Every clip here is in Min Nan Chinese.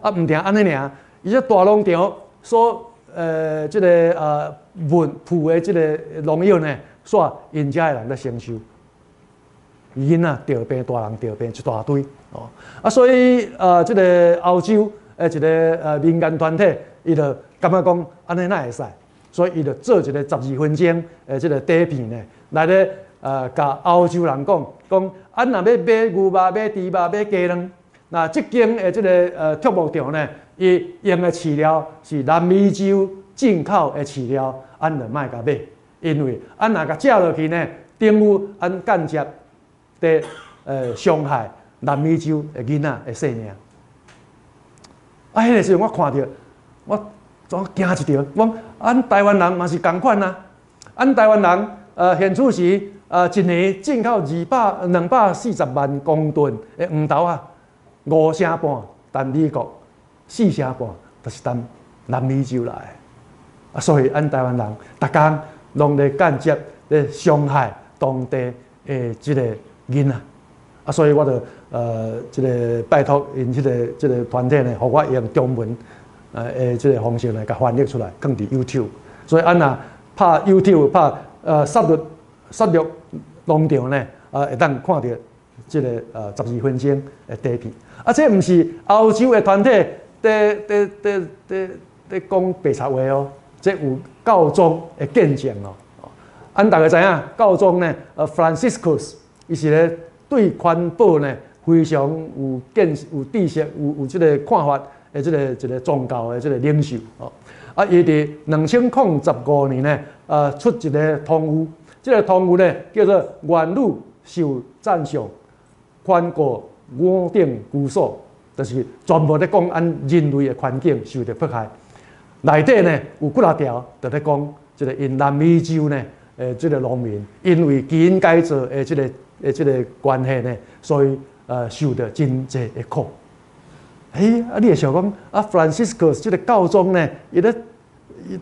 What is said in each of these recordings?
啊，毋定按呢爾，伊這大農場所這个噴噴的這个農藥呢，煞𪜶遮的人咧承受，囡仔著病，大人著病一大堆哦。啊，所以這个歐洲的一个民間團體，伊就感覺講按呢哪會使，所以伊就做一个12分鐘的這个短片呢，來咧共歐洲人講，講按若欲買牛肉、買豬肉、買雞卵，若這間的這个畜牧場呢，伊用的飼料是南美洲進口的飼料，按就莫共買，因為按若共食落去呢，等於按間接佇傷害南美洲的囡仔的性命。啊，彼个時陣我看著，我總驚一跳，我講按台灣人嘛是仝款啊，按台灣人現此時一年進口240萬公噸的黃豆仔，五成半佇美國，四成半就是佇南美洲來的。啊，所以按台灣人逐工攏咧間接咧傷害當地的這个囡仔。啊，所以我就這个拜託𪜶這个團體呢，予我用中文的這个方式來共翻譯出來，放佇 YouTube。所以按若拍 YouTube 拍殺戮農場呢，會當看著這个12分鐘的短片。啊，這毋是歐洲的團體佇講白賊話哦，這有教宗的見證哦。按大家知影，教宗呢，Franciscus，伊是咧對環保呢非常有見有知識、有這个看法的這个一个宗教的這个領袖哦。啊，伊佇2015年呢，出一个通諭，這个通諭呢叫做“願汝受讚賞，寬過我等居所”，就是全部咧講按人類的環境受著迫害。內底呢有幾若條，就咧講這个𪜶南美洲呢，這个農民因為基因改造的這个關係呢，所以受著真濟的苦。欸，啊，你會想講啊，Franciscus 這个教宗呢，伊咧伊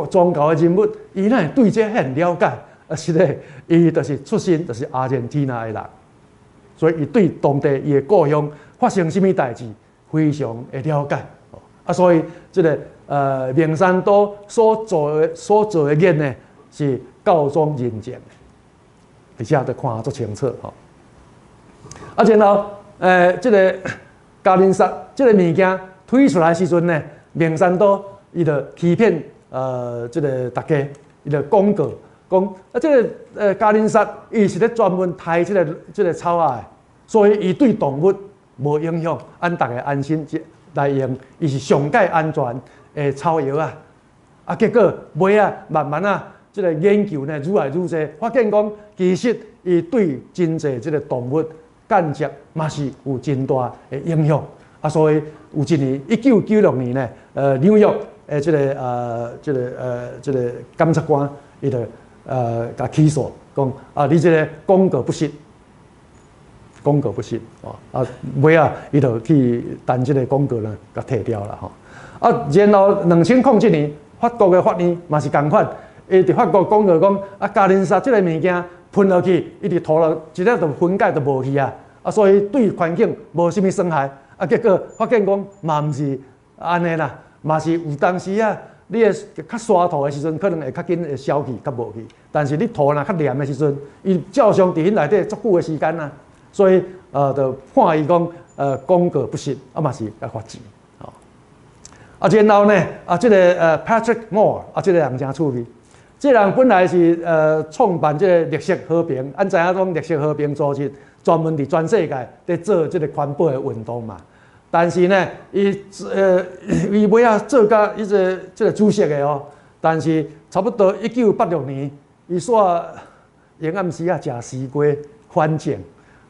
宗教的人物，伊哪會對這遐爾了解？啊，是咧，伊就是出身就是阿根廷的人，所以伊對當地伊的故鄉發生啥物代誌非常的了解。啊，所以這个孟山都所做的業呢，是教宗認證的，而且都看得足清楚吼。啊，然後這个加林殺這个物件推出來時陣呢，孟山都伊就欺騙這个大家，伊就廣告講啊，這个加林殺伊是咧專門刣這个草仔的，所以伊對動物無影響，按大家安心來用，伊是上蓋安全的草藥啊。啊，結果尾仔慢慢啊，這个研究呢愈來愈濟，發現講其實伊對真濟這个動物間接嘛是有真大的影響。啊，所以有一年1996年呢，紐約的這个檢察官伊就共起訴，講啊，你這个廣告不實，廣告不實哦。啊，尾仔伊就去將這个廣告呢，共提掉啦吼。啊，然後2007年，法國的法院嘛是仝款，伊佇法國講就講啊，加林殺這个物件噴落去，伊佇塗落一下就分解就無去啊，啊，所以對環境無啥物損害。啊，結果發現講嘛毋是按呢啦，嘛是有當時啊，你會較沙塗的時陣，可能會較緊會消去，較無去。但是你塗若較黏的時陣，伊照常佇彼內底足久的時間啊，所以就判伊講廣告不實，啊嘛是共罰錢。啊，然後呢，啊，這个Patrick Moore，啊，這个人誠趣味。這个人本來是創辦這个綠色和平，按知影講綠色和平組織專門佇全世界佇做這个環保的運動嘛。但是呢，伊尾仔做甲彼个這个主席的哦，但是差不多1986年，伊煞閒暗時仔食西瓜反正，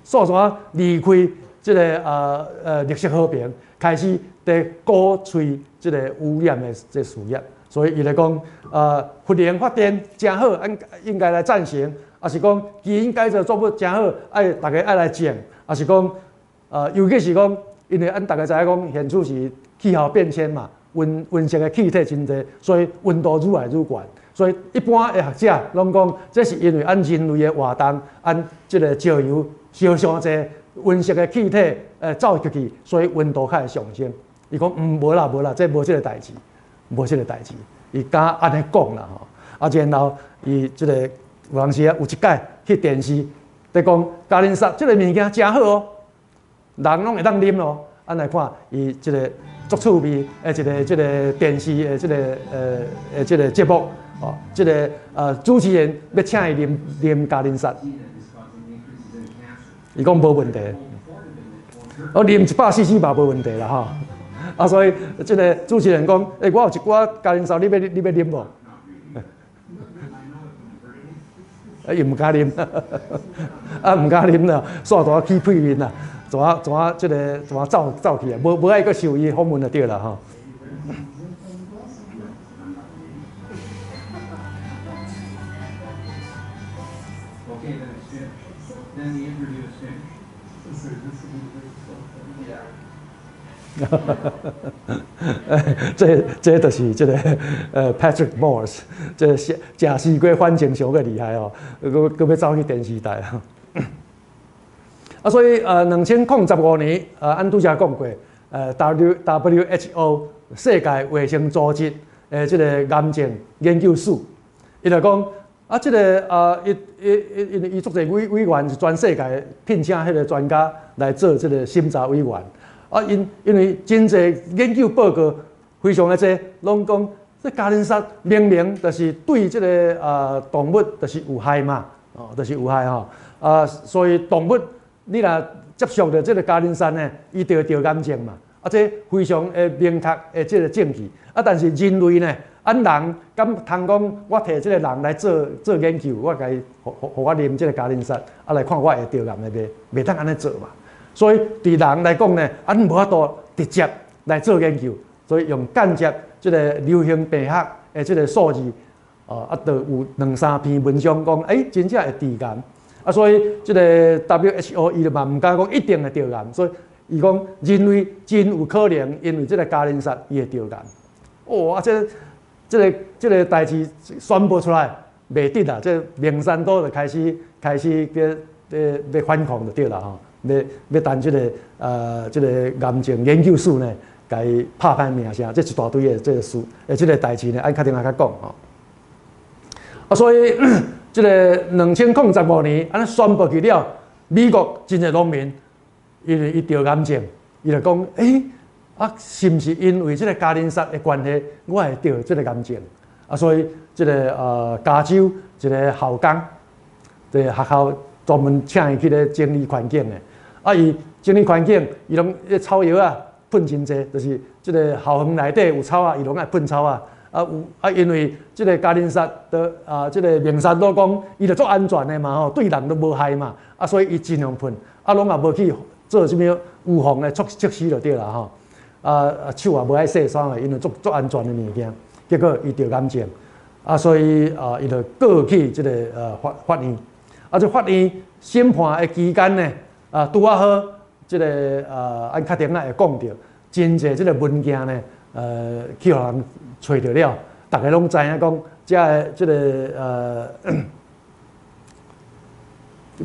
煞怎離開這个綠色和平，開始佇鼓吹這个污染的這事業。所以伊咧講，核能發電誠好，按應該來贊成，抑是講基因改造作物誠好，愛大家愛來種，抑是講，尤其是講，因為按大家知影講，現此時氣候變遷嘛，溫室的氣體真濟，所以溫度愈來愈懸。所以一般的學者攏講，這是因為按人類的活動，按這个石油燒傷濟，溫室的氣體走出去，所以溫度較會上升。伊講無啦無啦，這無這个代誌，無這个代誌。伊敢按呢講啦吼。啊，然後伊這个有當時啊，有一擺去電視佇講加林殺這个物件誠好哦，人攏會當啉哦。按來看伊這个足趣味的一个這个電視的這个的這个節目哦，這个主持人欲請伊啉啉加林殺，伊講無問題，我啉100 cc 嘛無問題啦吼。啊，所以這个主持人講，欸，我有一寡加林殺，你欲啉無？啊，伊毋敢啉，啊，毋敢啉啦，煞大起屁面啦，怎怎這个怎走走去啊？無無愛閣受伊訪問就對啦吼。 Then the interview is finished. Yeah. 這這就是這个Patrick Morse，這食食西瓜反應傷過厲害哦，閣閣欲走去電視台啊！啊，所以2015年，按拄才講過，WHO 世界衛生組織的這个癌症研究所，伊就講啊，這个啊，伊伊伊伊足濟委員是全世界聘請彼个專家來做這个審查委員。啊，因為真濟研究報告非常的濟，攏講這加林殺明明就是對這个動物就是有害嘛，哦，就是有害吼。啊，所以動物你若接觸著這个加林殺呢，伊就會得癌症嘛。啊，這非常的明確的這个證據。啊，但是人類呢，按人敢通講，我提這个人來做做研究，我共伊予予我啉這个加林殺，啊來看我會得癌的袂？袂當按呢做嘛。所以對人來講呢，啊，無法度直接來做研究，所以用間接這个流行病學的這个數字，哦，啊，就有兩三篇文章講，欸，真正會致癌。啊，所以這个 WHO 伊就嘛毋敢講一定會得癌，所以伊講人類真有可能因為這个加林殺伊會得癌。哦，啊，這這个這个代誌宣布出來，袂得啦，這明山多就開始開始咧咧咧反抗就對啦吼。欲欲等這个這个癌症研究所呢，共伊拍歹名聲，這一大堆的這个事，這个代誌呢，按較陣仔較講吼。啊，所以這个2015年按呢宣布去了，美國真濟農民，因為伊得癌症，伊就講，欸，啊，是毋是因為這个加林殺的關係，我會得這个癌症？啊，所以這个加州一个校工，這个學校專門請伊去咧整理環境的。啊！伊整理環境，伊攏彼草藥仔噴真濟，就是這个校園內底有草仔，伊攏愛噴草仔。啊有啊，因為這个加林殺的啊，這个明山都講，伊就足安全的嘛吼，對人都無害嘛。啊，所以伊盡量噴，啊，攏也無去做啥物預防的措施就對啦吼。啊啊，手也無愛洗衫的，因為足足安全的物件。結果伊得癌症，啊，所以啊，伊就告去這个法法院。啊，這法院審判的期間呢，啊，拄仔好，這个按較頂仔會講著，真濟這个文件呢，去予人揣著了，逐家攏知影講，這个這个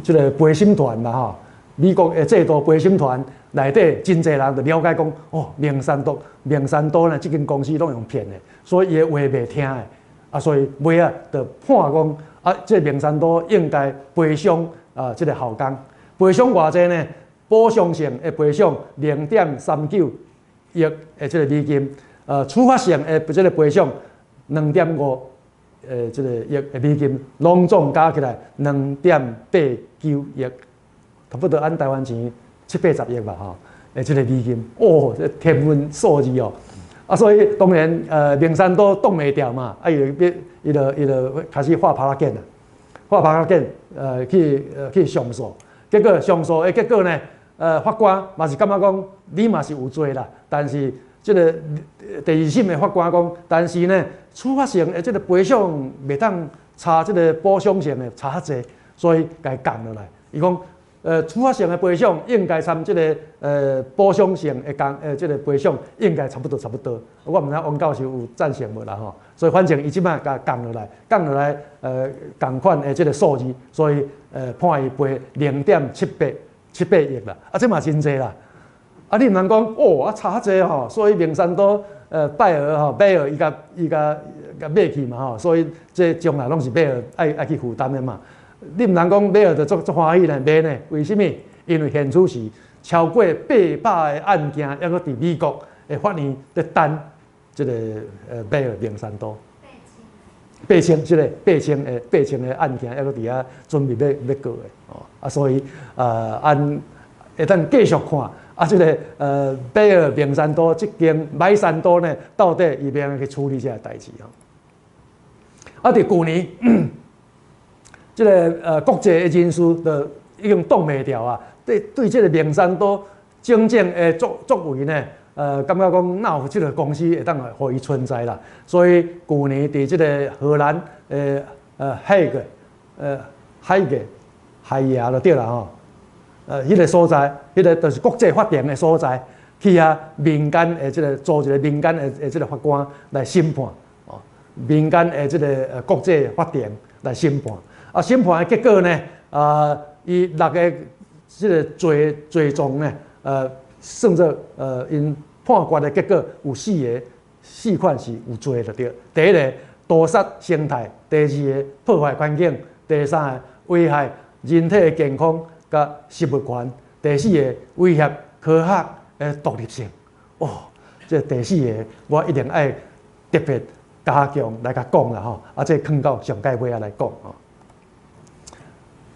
這个陪審團啦吼，美國的制度陪審團內底真濟人就了解講，哦，明山多明山多呢，這間公司攏用騙的，所以伊的話袂聽的，啊，所以尾仔就判講，啊，這个明山多應該賠償啊，這个校工。賠償偌濟呢？補償性的賠償0.39億的這个美金，處罰性的這个賠償2.5這个億的美金，攏總加起來2.89億，差不多按台灣錢七八十億吧，吼，的這个美金，哦，這天文數字哦，啊，所以當然，明山都擋袂牢嘛，啊，伊就伊就伊就開始畫耙仔硯啦，畫耙仔硯，去上訴。結果上訴的結果呢？法官嘛是感覺講你嘛是有罪啦，但是這个第二審的法官講，但是呢，處罰性的這个賠償袂當差這个補償性的差較濟，所以共伊降落來。伊講，處罰性的賠償應該參這个補償性的降，這个賠償應該差不多差不多。我毋知王教授有贊成無啦吼？所以反正伊這擺共降落來，降落來，仝款的這个數字，所以判伊賠0.7878億啦，啊，這嘛真濟啦。啊，你毋通講哦，啊差遮濟吼，所以明山多拜爾吼，拜爾伊共伊共共買去嘛吼，所以這將來攏是貝爾愛愛去負擔的嘛。你毋通講貝爾就足足歡喜呢，袂呢？為啥物？因為現此時超過800個案件，猶閣佇美國的法院佇等這个貝爾明山多。八千，這个八千个案件，猶閣佇遐準備欲欲告的哦。啊，所以按會當繼續看啊，這个貝爾明山多這間買山多呢，到底伊欲按怎去處理這个代誌吼？啊，佇舊年，這个國際的人士就已經擋袂牢啊！對對，這个明山多種種的作作為呢，感覺講哪有這个公司會當予伊存在啦？所以舊年佇這个荷蘭海格海格海牙就對啦吼，彼个所在，彼个就是國際法庭的所在，去遐民間的這个組一个民間的的這个法官來審判，哦，民間的這个國際法庭來審判，啊，審判的結果呢，啊，伊六个這个罪罪狀呢，算做𪜶判決的結果有四个四款是有罪就對。第一个屠殺生態，第二个破壞環境，第三个危害人體的健康佮食物權，第四个威脅科學的獨立性。哦，這第四个我一定愛特別加強來共講啦吼，啊，這囥到上蓋尾仔來講吼。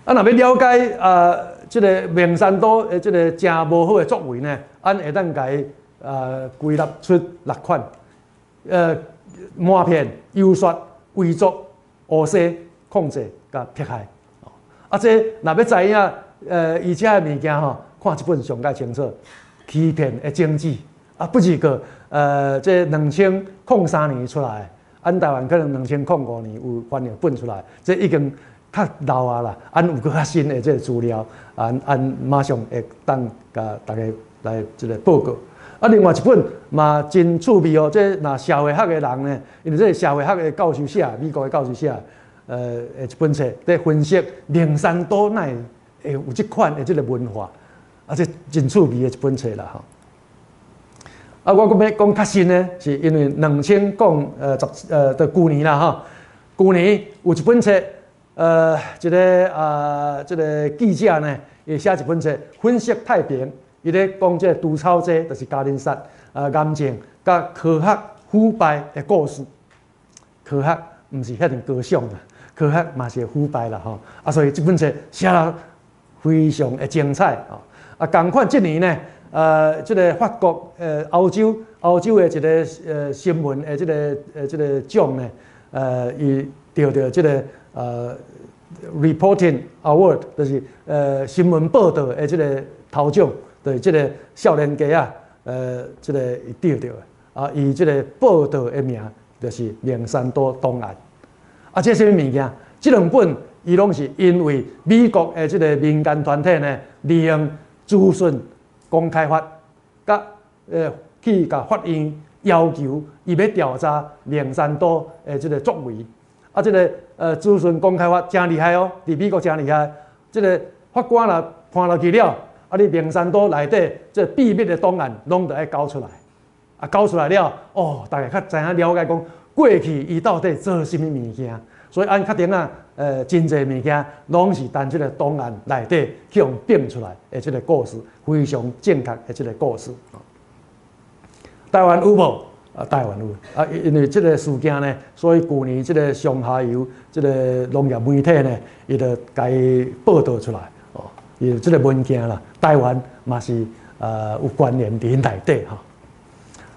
啊，若欲了解啊，這个明山多的這个誠無好的作為呢，按會當共伊歸納出六款，瞞騙、遊說、遺囑、烏西、控制、佮迫害。啊，這若欲知影，伊遮的物件吼，看這本上蓋清楚，欺騙的證據。啊，不是個，這2003年出來，按台灣可能2005年有翻譯本出來，這已經較老啊啦，按有閣較新的這个資料，按按馬上會當共大家來這个報告。啊，另外一本嘛真趣味哦，這若社會學的人呢，因為這個社會學的教授寫，美國的教授寫，的一本冊，佇分析明山多哪會有這款的這个文化，啊，這真趣味的一本冊啦吼。啊，我閣欲講較新的，是因為兩千零十的舊年啦吼，舊年有一本冊，一个啊，這个記者呢，伊寫一本冊分析太平，伊咧講這个除草劑，就是加林殺啊，癌症佮科學腐敗的故事。科學毋是遐爾高尚啦，科學嘛是會腐敗啦吼。啊，所以這本冊寫得非常的精彩吼。啊，仝款這年呢，這个法國歐洲歐洲的一个新聞的這个獎呢，伊得著這个reporting award，就是新聞報導的這个頭獎，就是這个少年家啊，這个伊得著的，啊，伊這个報導的名就是明山多檔案。啊，這啥物物件？這兩本伊攏是因為美國的這个民間團體呢，利用資訊公開法，佮去共法院要求伊欲調查明山多的這个作為。啊，這个資訊公開法誠厲害哦，佇美國誠厲害。這个法官若判落去了，啊，你明山多內底這秘密的檔案攏著愛交出來。啊，交出來了，哦，大家較知影了解講過去伊到底做啥物物件。所以按確定啊，真濟物件攏是佇這个檔案內底去予變出來的這个故事，非常正確的這个故事。台灣有無？啊，台灣有啊，因為這个事件呢，所以舊年這个上下游這个農業媒體呢，伊就共伊報導出來哦，伊這个文件啦，台灣嘛是有關聯佇內底吼。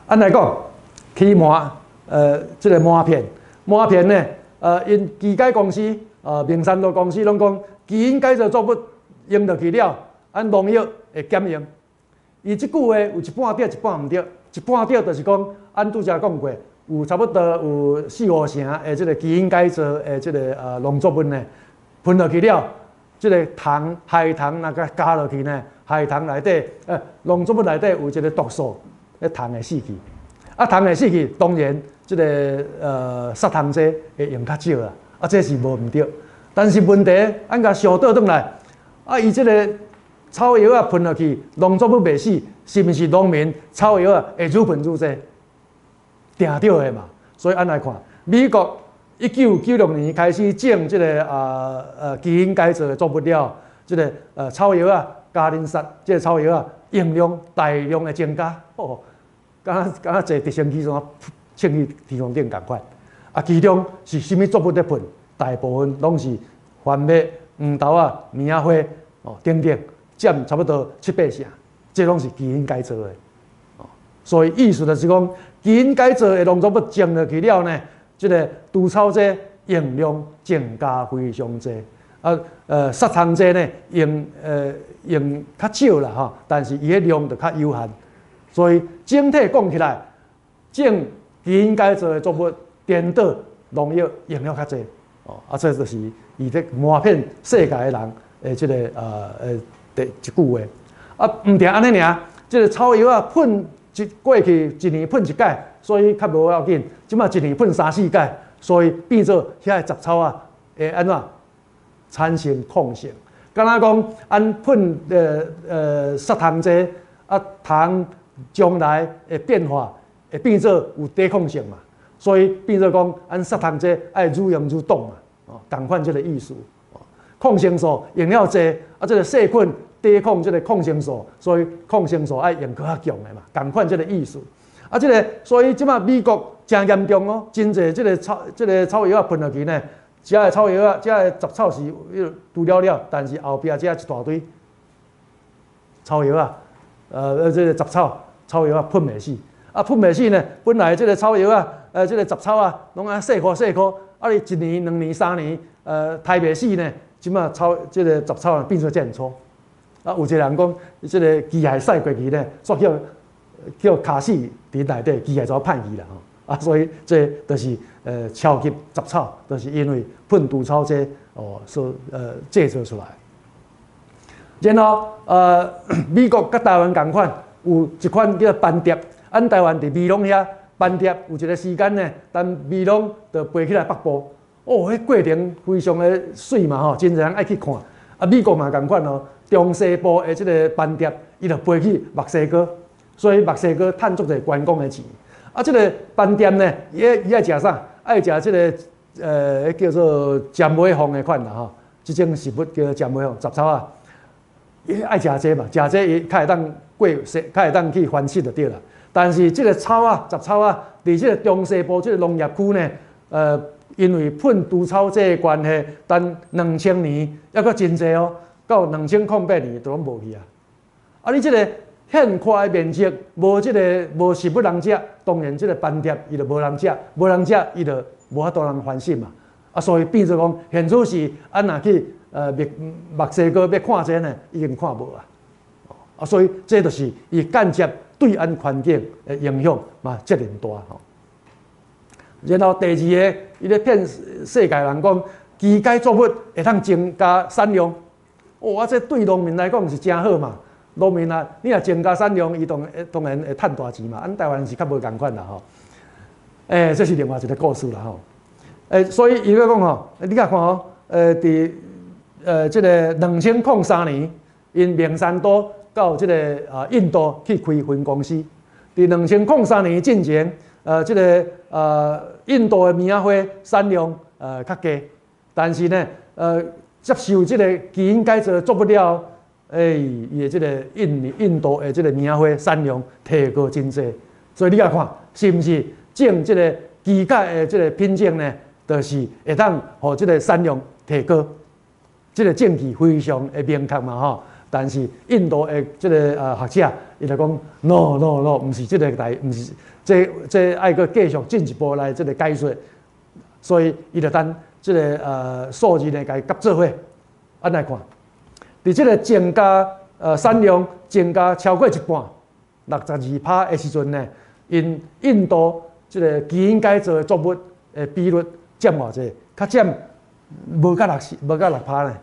按來講，欺瞞這个瞞騙，瞞騙呢，𪜶基改公司，明山多公司攏講基因改造作物用落去了，按農藥會減用。伊這句話有一半對，一半毋對。一半對就是講，按拄才講過，有差不多有四五成的這个基因改造的這个農作物呢，噴落去了，這个糖海糖若共加落去呢，海糖內底，農作物內底有一个毒素，彼蟲會死去。啊，蟲會死去，當然這个殺蟲劑會用較少啦。啊，這是無毋對。但是問題，按共相倒轉來，啊，伊這个草藥仔噴落去，農作物袂死，是毋是農民草藥仔會愈噴愈濟？定著的嘛。所以按來看，美國1996年開始種這个基因改造的作物了，這个草藥仔加磷殺，這个草藥仔用量大量的增加，哦，敢若敢若坐直升機怎衝去天空頂仝款。啊，其中是啥物作物咧噴？大部分攏是番麥、黃豆仔、棉仔花哦等等，佔差不多七八成，這攏是基因改造的。哦，所以意思就是講，基因改造的農作物種落去了呢，這个除草劑用量增加非常濟。啊，殺蟲劑呢用較少啦吼，但是伊的量就較有限。所以整體講起來，種基因改造的作物，顛倒農藥用了較濟。哦，啊，這就是伊咧瞞騙世界的人的這个第一句話。啊，毋定按呢爾，這个草藥仔噴一過去一年噴一擺，所以較無要緊。這馬一年噴三四擺，所以變做遐个雜草仔會按怎產生抗性。敢若講，按噴殺蟲劑，啊，蟲將來會變化，會變做有抵抗性嘛。所以變做講，按殺蟲劑愛愈用愈重嘛，哦，仝款這个意思。抗生素用了濟，啊，這个細菌抵抗這个抗生素，所以抗生素愛用閣較強的嘛，仝款這个意思。啊，這个所以這馬美國誠嚴重哦，真濟這个草藥仔噴落去呢，遮个草藥仔，遮个雜草是除了了，但是後壁遮一大堆草藥仔，這个雜草草藥仔噴袂死，啊噴袂死呢，本來這个草藥仔，這个雜草啊，攏按細顆細顆，啊你一年、兩年、三年，刣袂死呢，這馬草這个雜草變做遮爾粗，啊有一个人講，這个機械駛過去呢，煞叫卡死佇內底，機械就歹去啦吼，啊所以這就是超級雜草，就是因為噴除草劑哦所製造出來。然後美國佮台灣仝款，有一款叫做斑蝶，按台灣佇美濃遐斑蝶有一个時間呢，等美濃就飛起來北部，哦，彼過程非常的媠嘛吼，真濟人愛去看。啊，美國嘛仝款哦，中西部的這个斑蝶，伊就飛去墨西哥，所以墨西哥趁足濟觀光的錢。啊，這个斑蝶呢，伊愛食啥？愛食這个叫做尖尾鳳的款啦吼，這種食物叫做尖尾鳳雜草仔。伊愛食這嘛，食這伊較會當過，較會當去繁殖就對啦。但是這个草仔、雜草仔，佇這个中西部這个農業區呢，因為噴除草劑的關係，等2000年猶閣真濟哦，到2008年都攏無去啊。啊，你這个現塊的面積無這个無食物人食，當然這个斑蝶伊就無人食，無人食伊就無法度人繁殖嘛。啊，所以變做講，現此時按若去墨西哥欲看這呢，已經看無啊。啊，所以這就是伊間接對按環境的影響嘛，遮爾大吼。然後第二个，伊咧騙世界人講，基改作物會當增加產量。哦，啊，這對農民來講是誠好嘛。農民啊，你若增加產量，伊當然會趁大錢嘛。按台灣是較無仝款啦吼。欸，這是另外一个故事啦吼。欸，所以伊咧講吼，你共看吼，佇這个2003年，𪜶孟山都到這个印度去開分公司。佇2003年進前，這个印度的棉仔花產量較低，但是呢，接受這个基因改造作物了，欸，伊的這个印度的這个棉仔花產量提高真濟。所以你共看，是毋是種這个基改的這个品種呢？就是會當予這个產量提高，這个證據非常的明確嘛吼。但是印度的這个學者，伊就講 no no no，毋是這个代，毋是這這愛閣繼續進一步來這个解說，所以伊就等這个數字呢，共伊夾做伙，按來看，佇這个增加產量增加超過一半，62趴的時陣呢，𪜶印度這个基因改造的作物的比率佔偌濟？較佔無到六十，無到6趴呢。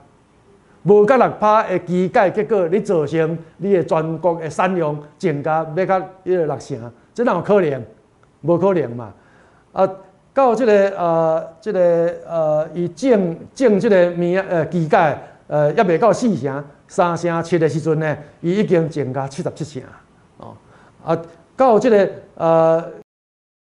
無到六趴的基改，結果你造成你的全國的產量增加欲到彼个六成，這哪有可能？無可能嘛！啊，到這个伊種這个物基改，猶未到四成， 3成7的時陣呢，伊已經增加77成哦。啊，到這个。